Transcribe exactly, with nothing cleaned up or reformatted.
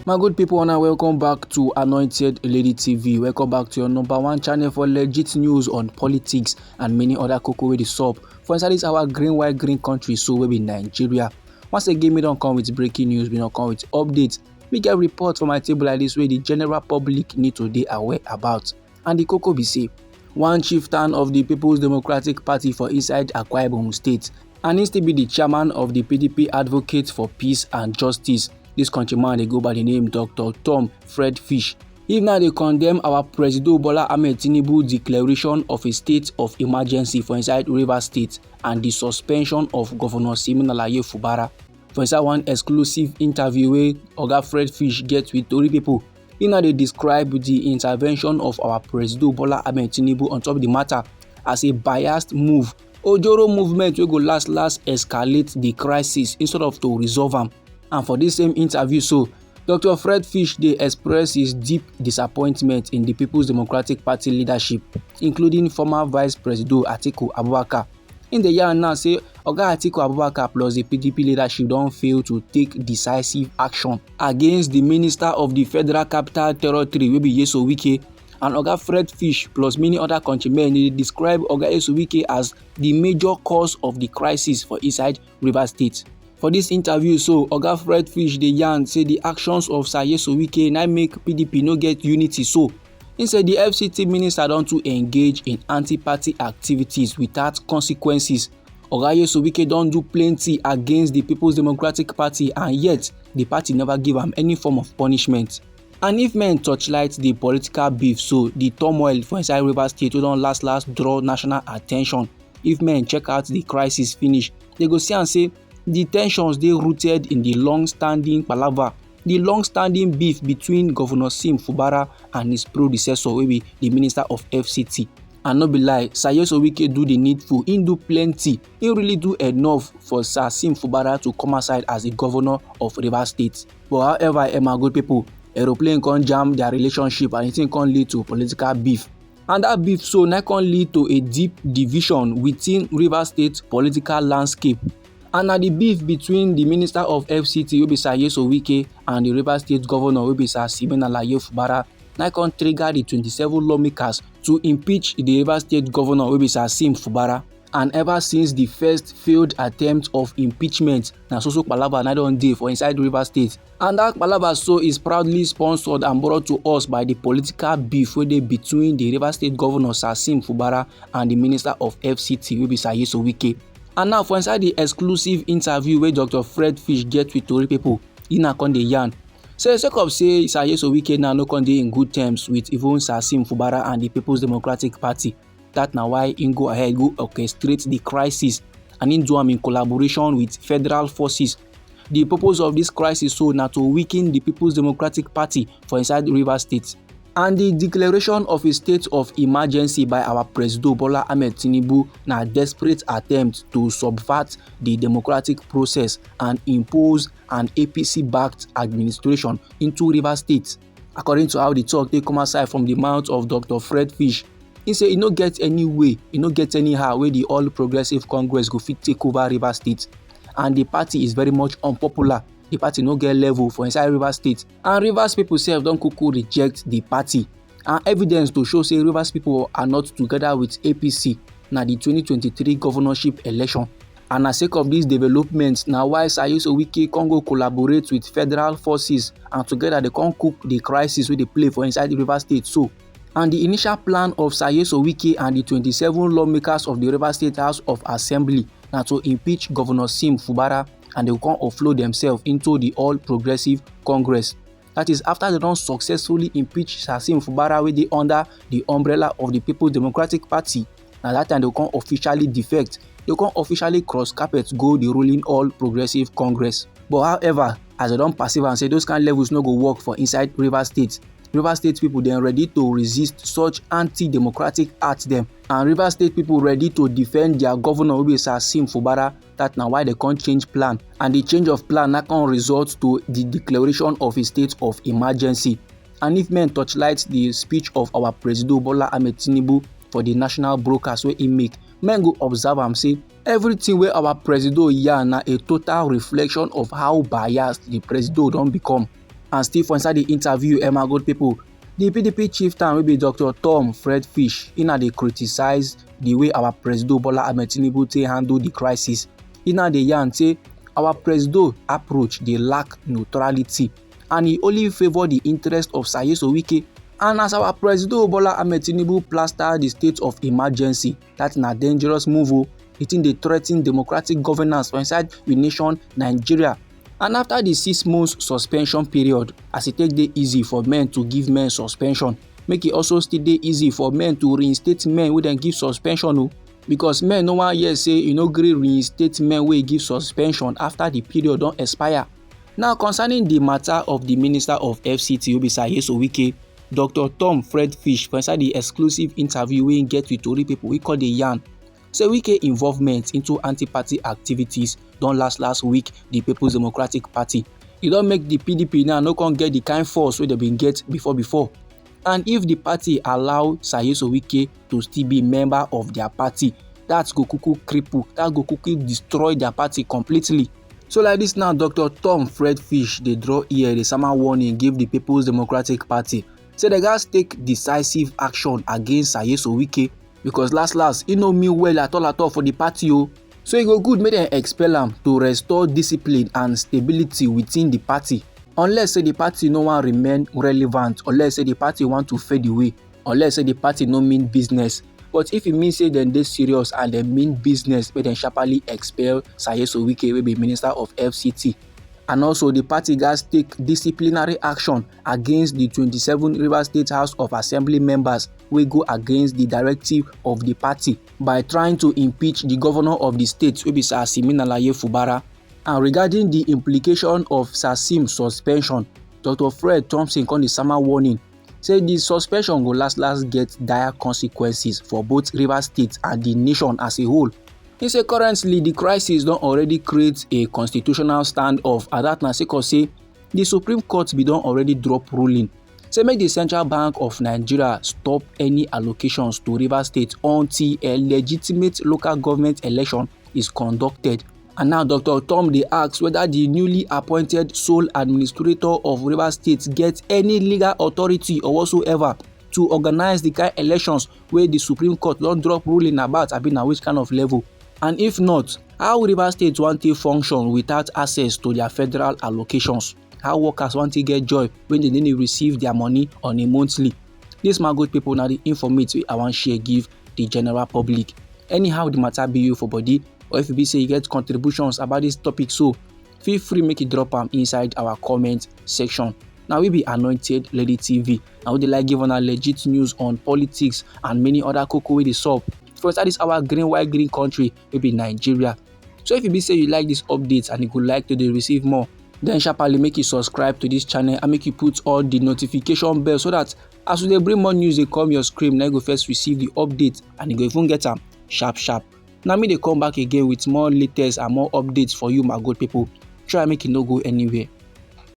My good people, and welcome back to Anointed Lady T V. Welcome back to your number one channel for legit news on politics and many other koko wey dey sup for inside this our green white green country so wey be Nigeria. Once again, we don come with breaking news, we don come with updates. We get report for my table like this wey the general public need to dey aware about. And the koko be say, one chieftain of the People's Democratic Party for inside Akwa Ibom State, and he still be the chairman of the P D P Advocates for Peace and Justice. This countryman dey go by the name Doctor Tom Fred Fish. He now dey condemn our Presido Bola Ahmed Tinubu declaration of a state of emergency for inside Rivers State and the suspension of Governor Siminalayi Fubara. For inside one exclusive interview wey Oga Fred Fish get with Tori people, he now dey describe the intervention of our Presido Bola Ahmed Tinubu on top the matter as a biased move, ojoro movement wey go last last escalate the crisis instead of to resolve am. And for this same interview so, Doctor Fred Fish dey express his deep disappointment in the People's Democratic Party leadership, including former Vice Presido Atiku Abubakar. Im dey yarn now say Oga Atiku Abubakar plus the P D P leadership don fail to take decisive action against the Minister of the Federal Capital Territory wey be Nyesom Wike, and Oga Fred Fish plus many other countrymen dey describe Oga Nyesom Wike as the major cause of the crisis for inside Rivers State. For this interview so, Oga Fred Fish dey yarn say the actions of Sir Nyesom Wike na make P D P no get unity so. He say the F C T minister don too engage in anti-party activities without consequences. Oga Nyesom Wike don do plenty against the People's Democratic Party, and yet the party never give am any form of punishment. And if men torchlight the political beef so, the turmoil for inside Rivers State wey don last last draw national attention. If men check out the crisis finish, they go see am say the tensions dey rooted in the long-standing palava, the long-standing beef between Governor Sim Fubara and his predecessor wey be the Minister of F C T. And no be lie, Sir Nyesom Wike do the needful, he do plenty, he really do enough for Sir Sim Fubara to come outside as the governor of Rivers State. But however, eh, my good people, aeroplane come jam their relationship and the thing come lead to political beef. And that beef so na come lead to a deep division within Rivers State political landscape. And na the beef between the Minister of F C T wey be Sir Nyesom Wike and the Rivers State Governor wey be Sir Siminalayi Fubara na come trigger the twenty-seven lawmakers to impeach the Rivers State Governor wey be Sir Sim Fubara. And ever since the first failed attempt of impeachment, na so so palava na don dey for inside Rivers State. And that palava so is proudly sponsored and brought to us by the political beef wey dey between the Rivers State Governor Sir Sim Fubara and the Minister of F C T wey be Sir Nyesom Wike. And now for inside the exclusive interview wey Doctor Fred Fish get with Tori people, he na come dey yarn say sake of say Sir Nyesom Wike now no come dey in good terms with even Sir Sim Fubara and the People's Democratic Party. That na why he go ahead go orchestrate the crisis, and he do am in collaboration with federal forces. The purpose of this crisis so na to weaken the People's Democratic Party for inside Rivers State. And the declaration of a state of emergency by our Presido Bola Ahmed Tinubu na desperate attempt to subvert the democratic process and impose an A P C-backed administration into Rivers State. According to how the talk take come outside from the mouth of Doctor Fred Fish, he say e no get any way, e no get anyhow wey the All Progressive Congress go fit take over Rivers State. And the party is very much unpopular. The party no get level for inside Rivers State. And Rivers people sef don kuku reject the party. And evidence to show say Rivers people are not together with A P C na the twenty twenty-three governorship election. And na sake of these developments na why Sir Nyesom Wike come go collaborate with federal forces, and together they come cook the crisis wey dey play for inside Rivers State so. And the initial plan of Sir Nyesom Wike and the twenty-seven lawmakers of the Rivers State House of Assembly na to impeach Governor Sim Fubara, and they go come offload themselves into the All Progressive Congress. That is after they don successfully impeach Sir Sim Fubara wey dey under the umbrella of the People's Democratic Party. Na that time they come officially defect, they come officially cross carpet go the ruling All Progressive Congress. But however, as they don perceive am say those kind levels no go work for inside Rivers State, Rivers State people dem ready to resist such anti-democratic acts dem, and Rivers State people ready to defend their governor wey be Sir Sim Fubara. That na why they come change plan, and the change of plan na come result to the declaration of a state of emergency. And if men torchlight the speech of our Presido Bola Ahmed Tinubu for the national broadcast wey he make, men go observe am say everything wey our Presido yarn na a total reflection of how biased the Presido don become. And still for inside the interview, Emma, good people, the P D P chieftain will be Doctor Tom Fred Fish. He now dey criticize the way our Presido Bola Ahmed Tinubu take handle the crisis. He now dey yarn say our Presido approach dey lack neutrality, and he only favour the interest of Sayeso Wike. And as our Presido Bola Ahmed Tinubu plaster the state of emergency, that na dangerous move o. The thing dey threaten democratic governance for inside we nation Nigeria. And after the six months suspension period, as e take dey easy for men to give men suspension, make e also still dey easy for men to reinstate men wey dem give suspension o, because men no wan hear say you no gree reinstate men wey give suspension after the period don expire. Now, concerning the matter of the Minister of F C T, Obisa Yeso Wike, Doctor Tom Fred Fish, for inside the exclusive interview wey he get with tori people, he call the yarn say Wike involvement into anti-party activities don last last week the People's Democratic Party. E don make the P D P now no come get the kind force wey dem bin get before before. And if the party allow Sayeso Wike to still be member of their party, that go kuku cripple, that go kuku destroy their party completely. So like this now, Doctor Tom Fred Fish dey draw ear, dey sama warning give the People's Democratic Party. Say they gats take decisive action against Sayeso Wike, because last last, he no mean well at all at all for the party o. So e go good make dem expel am to restore discipline and stability within the party. Unless say the party no wan remain relevant, unless say the party want to fade away, unless say the party no mean business. But if e mean say dem dey serious and dem mean business, make dem sharply expel Sayeso Wike wey be Minister of F C T. And also, the party gats take disciplinary action against the twenty-seven Rivers State House of Assembly members wey go against the directive of the party by trying to impeach the governor of the state, wey be Sir Simin Alaye Fubara. And regarding the implication of Sasim suspension, Doctor Fred Thompson come dey sama warning say the suspension go last last get dire consequences for both Rivers State and the nation as a whole. He say currently the crisis don already create a constitutional standoff, and that na sake of say the Supreme Court bin don already drop ruling say make the Central Bank of Nigeria stop any allocations to Rivers State until a legitimate local government election is conducted. And now Doctor Tom dey ask whether the newly appointed sole administrator of Rivers State get any legal authority or whatsoever to organize the kind elections wey the Supreme Court don drop ruling about, abi na which kind of level? And if not, how Rivers State wan take function without access to their federal allocations? How workers wan take get joy when they dey receive their money on a monthly? This, my good people, na the informate wey I wan share give the general public. Anyhow the matter be you for body, or if e be say you get contributions about this topic, so feel free make you drop am inside our comment section. Now we be Anointed Lady T V. Now we dey like give una legit news on politics and many other koko wey dey sup for inside this our green white green country wey be Nigeria. So if e be say you like this update and you go like to dey receive more, then sharply make you subscribe to this channel and make you put all the notification bell, so that as we dey bring more news dey come your screen, na you go first receive the update and you go even get am sharp sharp. Na me dey come back again with more latest and more updates for you, my good people. Try make you no go anywhere.